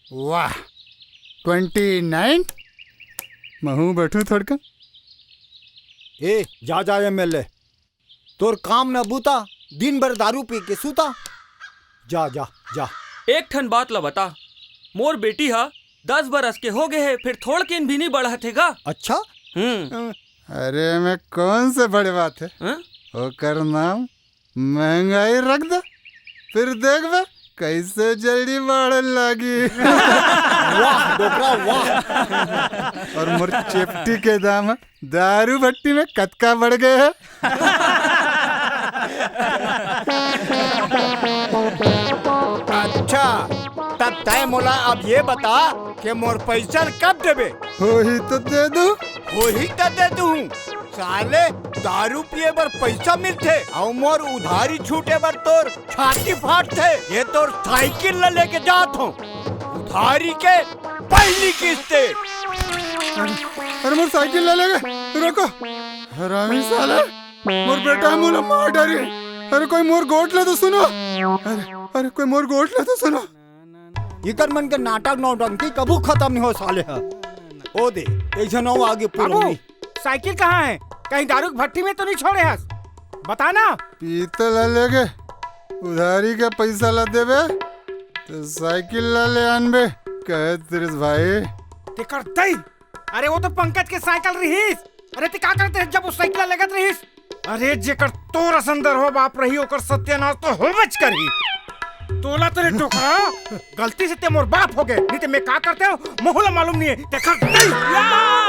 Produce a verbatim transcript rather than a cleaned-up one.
वाह, twenty nine. महू बैठू थोड़का। ए, जा जा एमएलए, तोर काम न बूता, दिन भर दारू पी के सूता। जा जा जा। एक ठन बात ला बता, मोर बेटी हा दस बरस के हो गे हे, फिर थोड़किन भी नहीं बढ़त हे गा। अच्छा? हम्म। अरे, मैं कौन से बड़े बात है? हाँ? ओकर नाम महंगाई रख दे, फिर देखबे कैसे जल्दी बाढ़े लागी। वाह डोकरा, वाह। और मोर चेपटी के दाम दारू भट्टी में कतका बढ़ गए है। अच्छा, तब तय मोला अब ये बता कि मोर पैसा कब देबे? होही तो दे दू। होही तो दे दू। साले, दारू पिए बर पैसा मिलथे अउ मोर उधारी छूटे बर तोर छाती फाटथे। ये तोर साइकिल ल लेके जात हूँ, उधारी के पहली किस्ते। अरे, अरे, मोर साइकिल ले लेगे, रोको। हरामी साले, मोर बेटा मोला मार डारी। अरे, कोई मोर गोठ ले तो सुनो। अरे, अरे, कोई मोर गोठ ले तो सुनो। इकर मन के नाटक नौटंकी कभू खत्म नहीं हो साले हा। ओ दे, एक झन अउ आगे बाबू, पुरनी। साइकिल कहाँ है? कहीं दारू के भट्टी में तो नहीं छोड़े हस? बता ना। पीतल ला लेगे, उधारी के पैसा ला देबे, तो साइकिल ला ले आनबे, कहे तिरस भाई। तेकर दई, अरे वो तो पंकज के साइकिल रहीस। अरे ते का करते जब वो साइकिल ला लेगत रहीस? अरे जेकर तोर असन दरहो बाप रही, ओकर सत्यानाश तो होबेच करही। तोला तो रे डोकरा, गलती से ते मोर बाप हो गए, नहीं ते मैं का करते हूँ, महू ला मालूम नहीं है। तेकर दई।